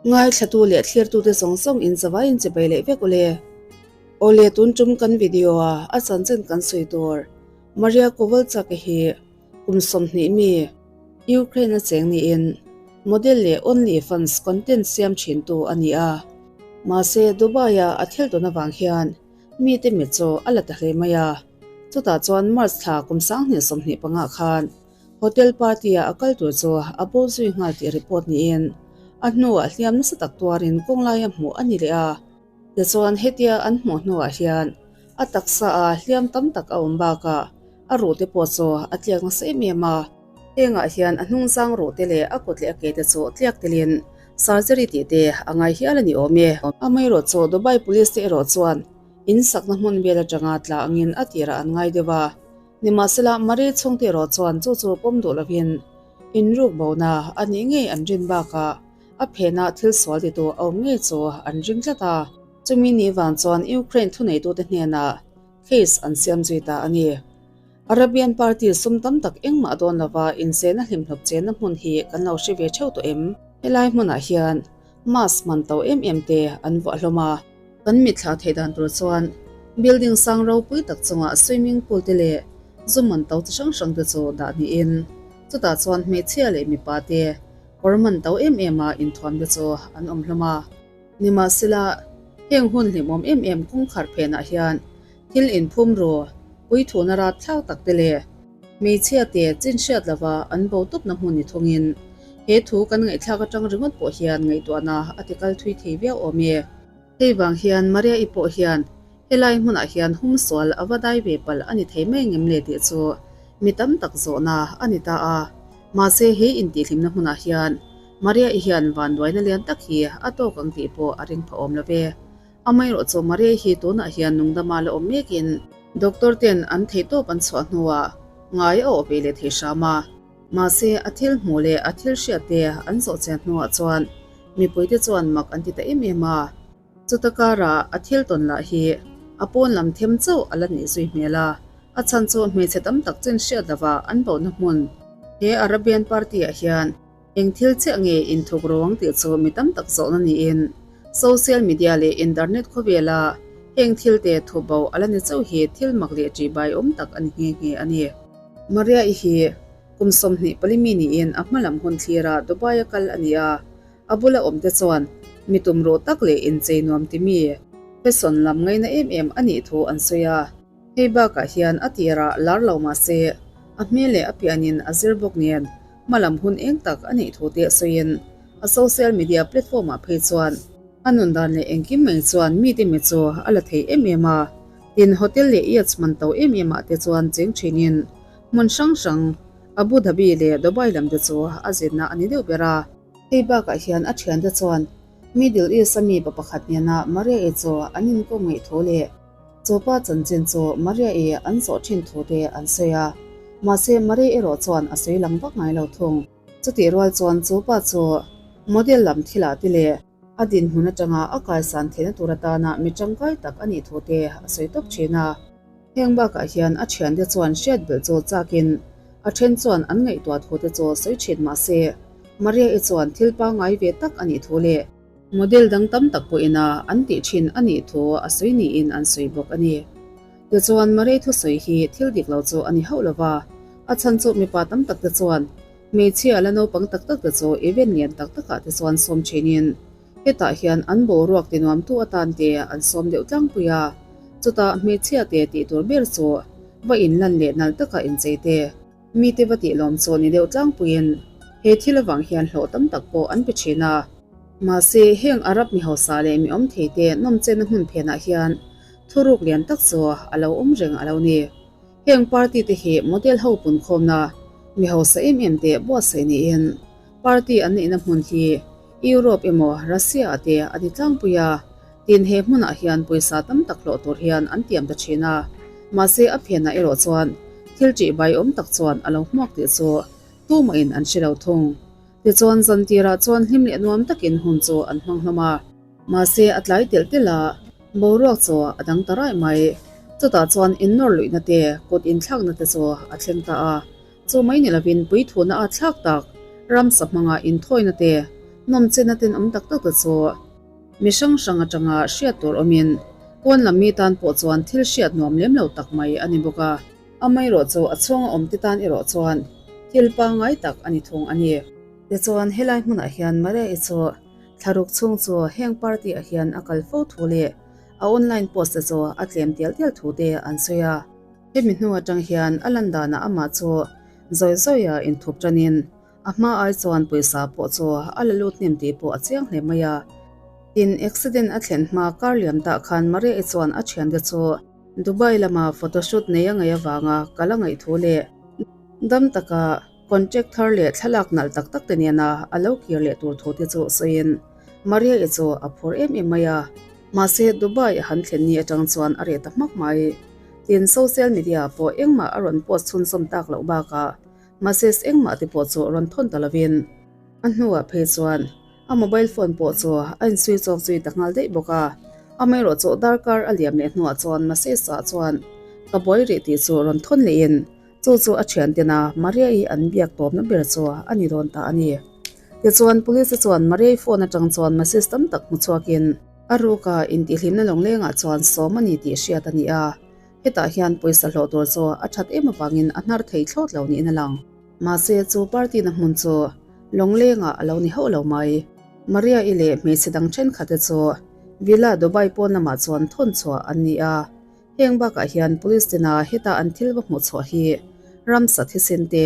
Ngaithlatu leh thlirtute zawng zawng in zavai in chibai leh vek ule. Awle tun tum kan video a a chanchin kan sawi tur Maria Kovalchuk-i hi kum 20 mi Ukraine a cheng niin model leh OnlyFans content siam thintu a ni a. Mahse Dubai a a thil tawn avang hian mite mit chu a la ta hle mai a. Chutah chuan March thla kum 2025 khan Hotel party ah a kal tur chu a bo zui nghal tih report niin a hnuah hliam nasa tak tuarin kawng laia hmuh a ni leh a. Tichuan hetia an hmuh hnuah hian a taksa a hliam tam tak a awm bakah a ruh te pawh chu a tliak nasa em em a. Hengah hian a hnungzang ruh te leh a kut leh a ke te chu tliak telin surgery tih te a ngai hial a ni awm e. Amaherawh chu Dubai Police te erawh chuan in sakna hmun vel atanga tla angin a tirah an ngai deuh a. Nimahsela, Marie chhungte erawh chuan chu chu pawm duh lovin inruk bona a nih ngei an rin bakah a phenah thil sual titu a awm ngei chu an ring tlat a. Chumi ni vang chuan Ukraine thuneitute hnenah case an siam zui ta a ni. Arabian party sum tam tak engmah dawn lova inchena hlimhlawp chenna hmun hi kan lo hre ve theuh tawh em? Helai hmunah hian mask man to em em te an vuah hlawm a. Kan mitthla theih dan tur chuan building sang ropui tak chungah swimming pool te leh zu man to chi hrang hrang te chu dah niin chutah chuan hmeichhia leh mipa te kawr man to em em a inthuam te chu an awm hlawm a. Nimahsela, heng hun hlimawm em em kawngkhar phenah hian thil inphum ru puithuna rat thlak tak te leh hmeichhia te chin hriat lova an bo tawpna hmun ni thungin he thu kan ngaihthlak atang ringawt pawh hian ngaihtuahna a ti kal thui thei viau awm e. Hei vang hian Maria-i pawh hian helai hmunah hian hum sual a va dai ve palh a ni thei mai ngem le tih chu mi tam tak zawhna a ni ta a. Mahse he intihhlimna hmunah hian Maria-i hian vanduaina lian tak hi a tawk ang tih pawh a ring phah awm lo ve. Amaherawh chu Maria-i hi tunah hian nungdama la awm mekin doctor ten an theihtawp an chhuah hnuah ngai a awh ve leh thei hram a. Mahse a thil hmuh leh a thil hriat te an zawh chian hnuah chuan mipuite chuan mak an ti ta em em a. Chuta karah a thil tawn lah hi a pawn lam them chauh a la nih zui hmel a, a chhan chu hmeichhe tam tak chin hriat lova an bohna hmun he Arabian party ah hian eng thil chiah nge inthuk ruang tih chu mi tam tak zawhna niin social media leh internet khawvela heng thil te thu bo a la ni chauh hi thil mak leh ṭihbai awm tak a ni nghe nghe a ni. Maria-i hi kum 24 mi niin a hma lam hun thlira Dubai-a kal a ni a, a bula awmte chuan mi tumruh tak leh inchei nuam ti mi fashion lam ngaina em em a nih thu an sawi a. Hei bakah hian a tirah lar lo mah se a hmel leh a pianin a zir bawk nen hma lam hun eng tak a nih thu te sawiin a social media platform-ah phei chuan a nun dan leh engkim mai chuan mite mi chu a la thei em em a. Tin, hotel leh yachts man to em em ah te chuan cheng thinin hmun hrang hrang Abu Dhabi leh Dubai lam te chu a zinna a ni deuh ber a. Hei bakah hian a thiante chuan Middle East a mi pa pakhat nena Maria-i chu an inkawm ngaih thu leh chupa chanchin chu Maria-i an zawh thin thu te an sawi a. Mahse, Maria erawh chuan a sawi lang vak ngai lo thung. Chutih rual chuan chupa chu model lam thilah te leh A dinhmun atanga a kaisan theihna tur atana mi tangkai tak a nih thu te a sawi tawp thin a. Heng bakah hian a thiante chuan hriat belh chu chakin a then chuan an ngaihtuah thu te chu sawi thin mah se, Maria-i chuan thil pangngai ve tak a nih thu leh model dang tam tak pawhin a an tih thin a nih thu a sawi niin an sawi bawk a ni. Tichuan Maria-i thusawi hi thil dik lo chu a ni hauh lova, a chhan chu mipa tam tak te chuan Hmeichhia la naupang tak tak te chu event lian tak takah te chuan sawm thinin hetah hian an boruak ti nuamtu atan te an sawm deuh tlangpui a. Chutah hmeichhia te tih tur ber chu va inlan leh nalh taka inchei te, mite va tih lawm chu ni deuh tlangpuiin he thil avang hian hlawh tam tak pawh an pe thin a. Mahse, heng Arab mi hausa leh mi awm thei te nawmchenna hmun phenah hian thuruk lian tak chu a lo awm reng a lo ni. Heng party te hi model ho punkhawmna mi hausa em em te buatsaih niin party an neihna hmun hi Europe emaw Russia ah te a ni tlangpui a, tin he hmunah hian pawisa tam tak hlawh tur hian an tiam ta thin a, mahse a phenah erawh chuan thil ṭih bai awm tak chuan a lo hmuak tih chu tumahin an hre lo thung. Tichuan zan tirah chuan hlim leh nuam takin hun chu an hmang hlawm a. Mahse a tlai telh telh a, boruak chu a dang ta raih mai. Chutah chuan innawr luihna te, kut inthlakna te chu a thleng ta a. Chu mai ni lovin puithuna a thlak tak, ramsa hmanga inthawina te, Nawmchen a tenawm tak tak te chu mi hrang hrang atanga hriat tur awmin pawn lam mi tan pawh chuan thil hriat nuam lem lo tak mai a ni bawk a. Amaherawh chu a chhunga awm te tan erawh chuan thil pangngai tak a ni thung a ni. Tichuan helai hmunah hian Maria-i chu thlaruk chhung chu heng party ah hian a kal fo thu leh a online post te chu a tlem tial tial thu te an sawi a. Hemi hnu atang hian a lan danah amah chu zawi zawia inthup tanin a hma ai chuan pawisa pawh chu a la lut hnem tih pawh a chiang hle mai a. Tin, accident a thlen hma kar liam tah khan Maria-i chuan a thiante chu Dubai lama photoshoot nei a ngaih avanga kal a ngaih thu leh dam taka contract thar leh thlalak nalh tak tak te nena a lo kir leh tur thu te chu sawiin Maria-i chu a phur em em mai a. Mahse, Dubai a han thlen ni atang chuan a reh ta hmak mai. Tin, social media pawh engmah a rawn post chhunzawm tak loh bakah message engmah te pawh chu rawn thawn ta lovin a hnuah phei chuan a mobile phone pawh chu a insui chawk zui ta nghal daih bawk a. Amaherawhchu darkar a liam leh hnuah chuan message ah chuan ka buai rih tih chu rawn thawn lehin chu chu a thiantena Maria-i an biak tawpna ber chu a ni dawn ta a ni. Tichuan police te chuan Maria-i phone atang chuan message tam tak hmu chhuakin a ruka intihhlimna lawnglengah chuan sawm a ni tih hriat a ni a. Hetah hian pawisa hlawh tur chu a that em avangin a hnar thei thlawt lo niin a lang. Mahse chu party na hmun chu lawnglengah a lo ni hauh lo mai. Maria-i leh hmeichhe dang thenkhat te chu Villa Dubai pawn lamah chuan thawn chhuah an ni a. Heng bakah hian police tina heta an thil va hmuh chhuah hi ramsa thisen te,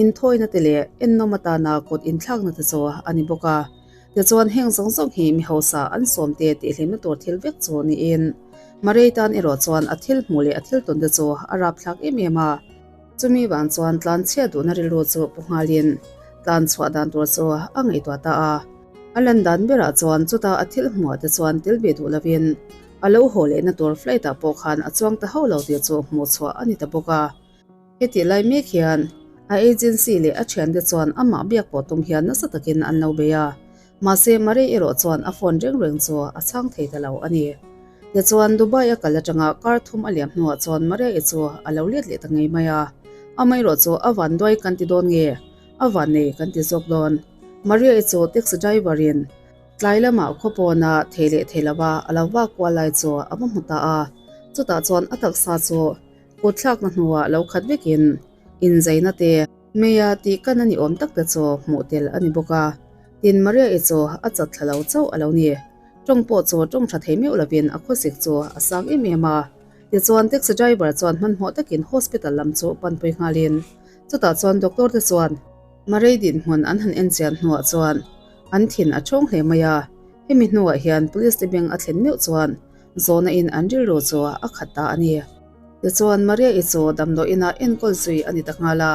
inthawina te leh ennawm atana kut inthlakna te chu a ni bawk a. Tichuan heng zawng zawng hi mi hausa an sawm te tihhlimna tur thil vek chu niin Marei tan erawh chuan a thil hmuh leh a thil tawn te chu a rapthlak em em a. Chumi vang chuan tlan chhiat duhna rilru chu pu nghalin tlan chhuah dan tur chu a ngaihtuah ta a. A lan dan berah chuan chuta a thil hmuhah te chuan tel ve duh lovin a lo haw lehna tur flight ah pawh khan a chuang ta hauh lo tih chu hmuh chhuah a ni ta bawk a. Heti lai mek hian a agency leh a thiante chuan amah biak pawh tum hian nasa takin an lo bei a, mahse Marie erawh chuan a phone reng reng chu a chhang thei ta lo a ni. Tichuan Dubai a kal atanga kar thum a liam hnuah chuan Maria-i chu a lo let leh ta ngei mai a, amaherawh chu a van duai kan ti dawn nge a van nei kan ti zawk dawn. Maria-i chu taxi driver in Tlai lamah khaw pawna thei leh thei lova a lo vak kual lai chu a va hmu ta a, chutah chuan a taksa chu kut thlakna hnuah lo khat vekin inzeina te, meia tih kan a ni awm tak te chu hmuh tel a ni bawk a. Tin, Maria-i chu a chat thla lo chauh a lo ni. Tawng pawh chu tawng tha thei meuh lovin a khawsik chu a sang em em a. Tichuan, taxi driver chuan hmanhmawh takin hospital lam chu panpui nghalin chutah chuan doctor te chuan Marei dinhmun an han en chian hnuah chuan an thin a thawng hle mai a, hemi hnuah hian police te beng a thlen meuh chuan zawhna in an rilru chu a khat ta a ni. Tichuan Maria-i chu damdawi inah enkawl zui a ni ta nghal a,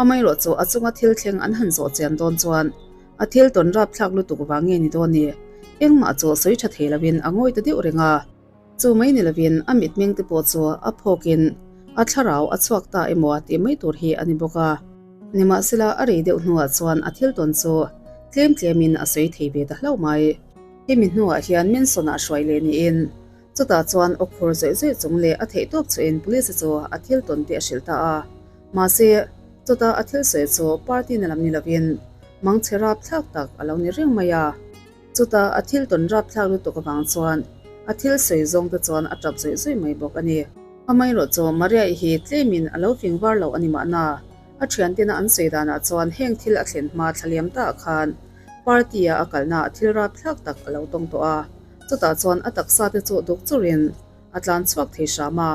amaherawh chu a chunga thil thleng an han zawh chian dawn chuan a thil tawn rapthlak lutuk vang nge ni dawn ni, engmah chu sawi tha thei lovin a ngawi ta deuh reng a. Chu mai ni lovin a mitmeng te pawh chu a phawkin a thlarau a chhuak ta emaw tih mai tur hi a ni bawk a. Nimahsela a rei deuh hnuah chuan a thil tawn chu tlem tlemin a sawi thei ve ta hlauh mai. Hemi hnuah hian Manson-ah hruai leh niin chutah chuan aw khur zawih zawih chung leh a theihtawp chuhin police chu a thil tawn te a hrilh ta a. Mahse, chuta a thil sawi chu party na lam ni lovin mangchhe rapthlak tak a lo ni reng mai a. Chutah a thil tawn rapthlak lutuk avang chuan a thil sawi zawng te chuan a tap zawih zawih mai bawk a ni. Amaherawh chu Maria-i hi tlemin a lo fing var lo a ni mahna, a thiantina an sawi danah chuan heng thil a thlen hma thlaliam taah khan party-a a kalna a thil rapthlak tak a lo tawng tawh a, chutah chuan a taksa te chu duk churin a tlan chhuak thei hram a,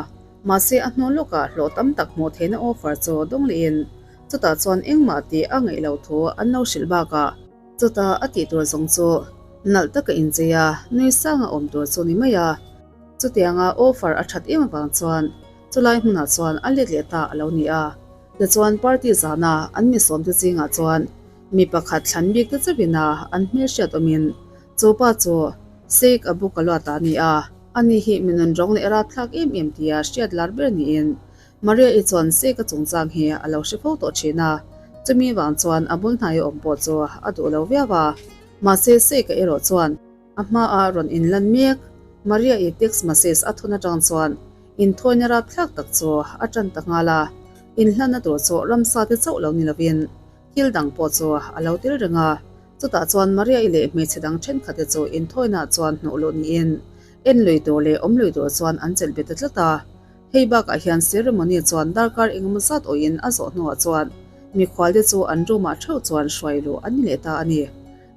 mahse a hnu lawkah hlawh tam tak hmuh theihna offer chu dawng lehin chutah chuan engmah tih a ngaih loh thu an lo hrilh bakah Chutah a tih tur zawng chu nalh taka inchei a, nui sanga awm tur chu ni mai a. Chutianga offer a that em avang chuan chulai hmunah chuan a let leh ta a lo ni a. Tichuan party zana an mi sawmte zingah chuan mi pakhat thlan bik te chauhin a an hmelhriat awmin chu pa chu Sheikh Abu Kaluat a ni a. Ani hi mi nunrawng leh rapthlak em em tia hriat lar ber niin Maria-i chuan Seka chungchang hi a lo hre fo tawh thin a, chumi vang chuan a bul hnaia awm pawh chu a duh lo viau a. Mahse Seka erawh chuan a hmaah rawn inlan mek. Maria-i text message a thun atang chuan inthawina rapthlak tak chu a tan ta nghal a, inhlanna tur chu ramsa te chauh lo ni lovin thil dang pawh chu a lo tel reng a. Chutah chuan Maria-i leh hmeichhe dang thenkhatte chu inthawinaah chuan hnawh luh niin en lui tur leh awm lui tur chuan an chelh bet ta tlat a. Hei bakah hian ceremony chuan darkar engemaw zat awhin a zawh hnuah chuan mikhualte chu an room-ah theuh chuan hruai luh an ni leh ta a ni.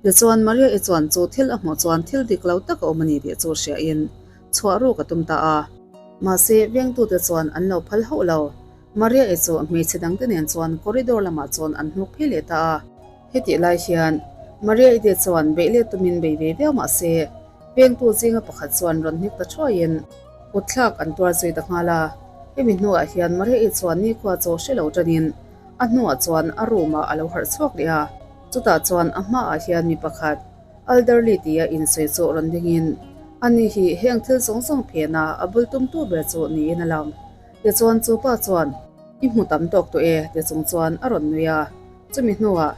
Tichuan Maria-i chuan chu thil a hmuh chuan thil dik lo tak a awm a ni tih chu hriain chhuah ruk a tum ta a. Mahse, vengtute chuan an lo phal hauh lo. Maria-i chu hmeichhe dangte nen chuan corridor lamah chuan an hnuk phei leh ta a. Hetih lai hian Maria-i te chuan beih let tumin bei ve viau mah se, vengtu zinga pakhat chuan rawn hnik ta thuaiin kutthlak an tuar zui ta nghal a. Hemi hnuah hian Maria-i chuan nikhua chaw hre lo tanin a hnuah chuan a room-ah a lo harh chhuak leh a. Chutah chuan a hmaah hian mi pakhat Alderley tia insawi chu rawn dingin ani hi heng thil zawng zawng phena a bul tumtu ber chu niin a lang. Tichuan chu pa chuan, I hmu tam tawk tawh e, ti chung chuan a rawn nui a. Chumi hnuah,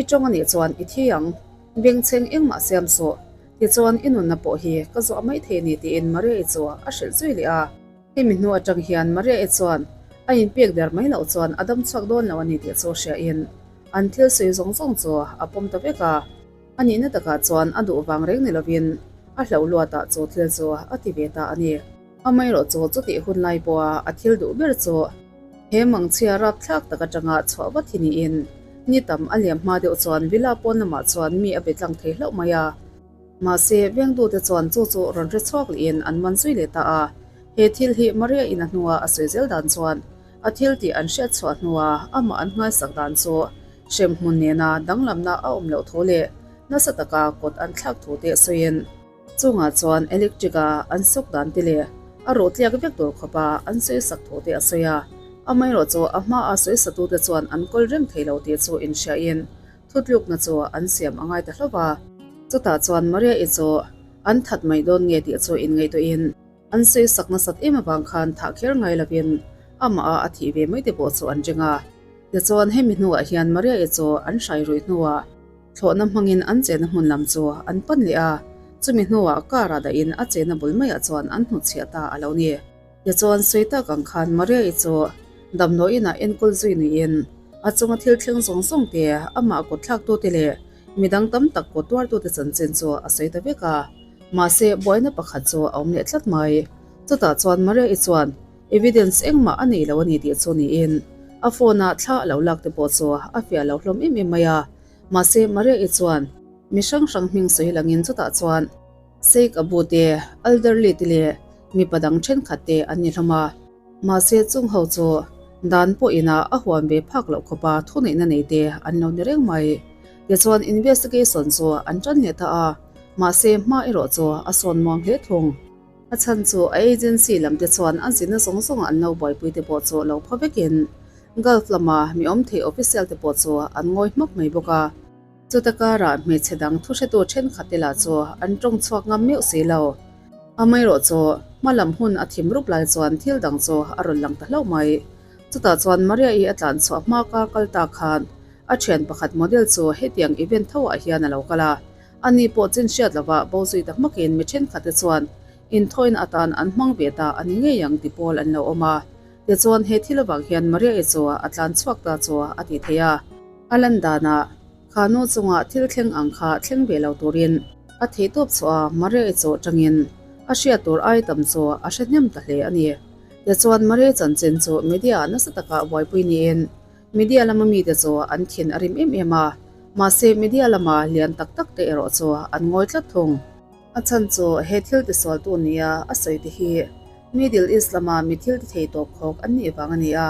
I tawng anih chuan i thi ang, bengchheng engmah siam suh, tichuan i nunna pawh hi ka zuah mai thei a ni tiin Maria-i chu a hrilh zui leh a. Hemi hnu atang hian Maria-i chuan a inpek der mai loh chuan a dam chhuak dawn lo a ni tih chu hriain an thil sawi zawng zawng chu a pawm ta vek a. A nihna takah chuan a duh vang reng ni lovin a hlauh luatah chu thil chu a ti ve ta a ni. Amaherawh chu chutih hun lai pawha a thil duh ber chu he mangchhia rapthlak tak atanga chhuah vat hi niin ni tam a liam hma deuh chuan villa pawn lamah chuan mi a be tlang thei hlauh mai a. Mahse, vengtute chuan chu chu rawn hre chhuak lehin an man zui leh ta a. He thil hi Maria in a hnua a sawi zel dan chuan a thil tih an hriat chhuah hnua amah an nghaisak dan chu hremhmun nena danglamna a awm loh thu leh nasa taka kut an thlak thu te sawiin Chungah chuan electric a an sawk dan te leh a ruh tliak vek tur khawpa an sawi sak thu te a sawi a. Amaherawh chu a hma a sawi satu te chuan an kawl reng thei lo tih chu inhriain thutlukna chu an siam a ngai ta hlauh a. Chutah chuan Maria-i chu an that mai dawn nge tih chu inngaihtuahin an sawi sak nasat em avang khan thah kher ngai lovin amah a a thih ve mai te pawh chu an ring a. Tichuan hemi hnuah hian Maria-i chu an hrai ruih hnuah Thlawhna hmangin an chenna hmun lam chu an pan leh a, chumi hnuah car ah dahin a chenna bul maiah chuan an hnutchhiah ta a lo ni. Tichuan sawi tak ang khan Maria-i chu damdawiinah enkawl zui niin a chunga thil thleng zawng zawng te, amah kut thlaktute leh midang tam tak kut tuartute chanchin chu a sawi ta vek a. Mahse, buaina pakhat chu a awm leh tlat mai. Chutah chuan Maria-i chuan Evidence engmah a nei lo a ni tih chu niin a phone-a thla a lo lak te pawh chu a fiah lo hlawm em em mai a. Mahse, Maria-i chuan mi hrang hrang hming sawi langin chutah chuan Sheikh Abu te, Alderley te leh mipa dang thenkhat te an ni hlawm a. Mahse, chung ho chu dan pawh ina a huam ve phak loh khawpa thuneihna nei te an lo ni reng mai. Tichuan, investigation chu an tan leh ta a, mahse hma erawh chu a sawn muang hle thung. A chhan chu a agency lam te chuan a zina zawng zawng an lo buaipui te pawh chu lo pha vekin Gulf lama mi awm thei official te pawh chu an ngawi hmak mai bawk a. Chuta karah hmeichhe dang thuhretu thenkhat te lah chu an tawng chhuak ngam meuh si lo. Amaherawh chu hma lam hun a thim rup lai chuan thil dang chu a rawn lang ta hlauh mai. Chutah chuan Maria-i a tlan chhuah hma kar kal ta khan a thian pakhat model chu hetiang event tho ah hian a lo kal a. Ani pawh chin hriat lovah bo zui ta hmakin mi thenkhatte chuan inthawina atan an hmang ve ta a ni ngei ang ti pawl an lo awm a. Tichuan he thil avang hian Maria-i chu a tlan chhuak ta chu a ti thei a. A lan danah kha nu chunga thil thleng ang kha thleng ve lo turin a theihtawp chhuah a, Maria-i chu tangin a hriat tur ai tam chu a hre hnem ta hle a ni. Tichuan Maria-i chanchin chu media-ah nasa taka buaipui niin Media lama mite chu an thin a rim em em a, mahse media lama lian tak tak te erawh chu an ngawi tlat thung. A chhan chu he thil tisualtu nia a sawi te hi Middle East lama mi thil ti thei tawp khawk an nih vang a ni a,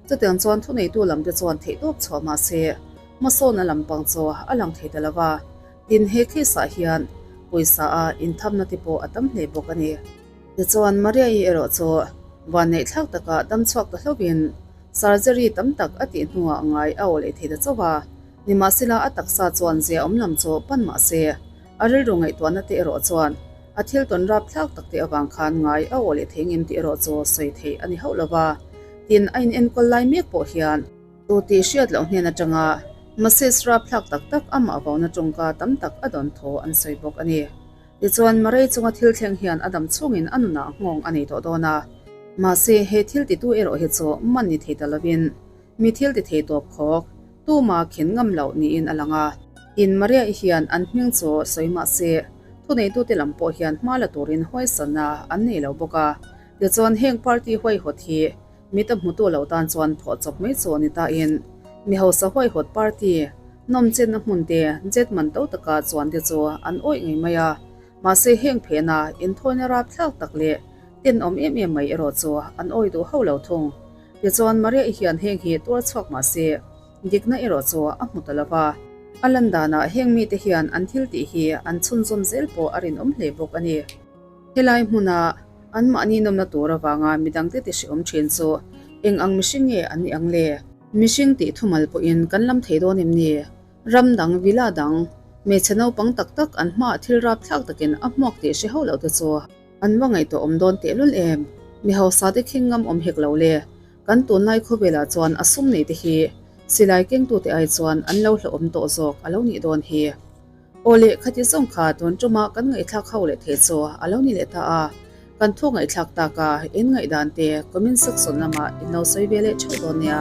chutiang chuan thuneitu lam te chuan theihtawp chhuah mahse hmasawn a lampang chu a lang thei ta lo va, tin he case ah hian pawisa a inthamna te pawh a tam hle bawk a ni. Tichuan Maria-i erawh chu vanneih thlak taka dam chhuak ta hlauhin Surgery tam tak a tih hnuah ngai a aw leh thei ta chauh a, nimahsela a taksa chuan zia awm lam chu pan mah se, a rilru ngaihtuahna te erawh chuan a thil tawn rap thlak tak te avang khan ngai a aw leh thei ngem tih erawh chu sawi theih a ni hauh lo va. Tin, a inenkawl lai mek pawh hian tu tih hriat loh hnen atanga massage rap thlak tak tak amah vauna tawngka tam tak a dawn thaw an sawi bawk a ni. Tichuan, Murray chunga thil thleng hian a dam chhungin a nunah nghawng a nei tawh dawn a. Mahse, he thil titu erawh hi chu man ni thei ta lovin mi thil ti thei tawp khawk, tuma khin ngam loh niin a lang a. In Maria i hian an hming chu sawi mah se, thuneitute lam pawh hian hma la turin huaisanna an nei lo bawk a. Tichuan heng party huaihawt hi mi ta hmutu lo tan chuan phawh chawp mai chu a ni ta in mi hausa huaihawt party nawmchenna hmun te jet man to taka chuan te chu an awih ngei mai a. Mahse heng phena inthawina rapthlak tak leh tenawm em em mai erawh chu an awih duh hauh lo thung. Tichuan Maria i hian heng hi tuar chhuak mah se, Dikna erawh chu a hmu ta lo va. A lan danah heng mite hian an thil tih hi an chhunzawm zel pawh a rinawm hle bawk a ni. Helai hmuna anmahni nawmna tur avanga midangte ti hrehawm thin chu eng ang mihring nge an nih ang le? Mihring tih thumal pawhin kan lam thei dawn em ni? Ram dang, villa dang, hmeichhe naupang tak tak an hmaah thil rapthlak takin a hmuak tih hre hauh loh te chu an va ngaihtuah awm dawn tehlul em? Mi hausa te khing ngam awm hek lo le. Kan tunlai khawvelah chuan a sum neite hi silai kengtute ai chuan an lo hlauhawm tawh zawk a lo nih dawn hi. Aw leh khati zawng kha tun tuma kan ngaihthlak ho leh thei chu a lo ni leh ta a, kan thu ngaihthlak taka in ngaihdan te comment section lamah in lo sawi ve leh theuh dawn nia.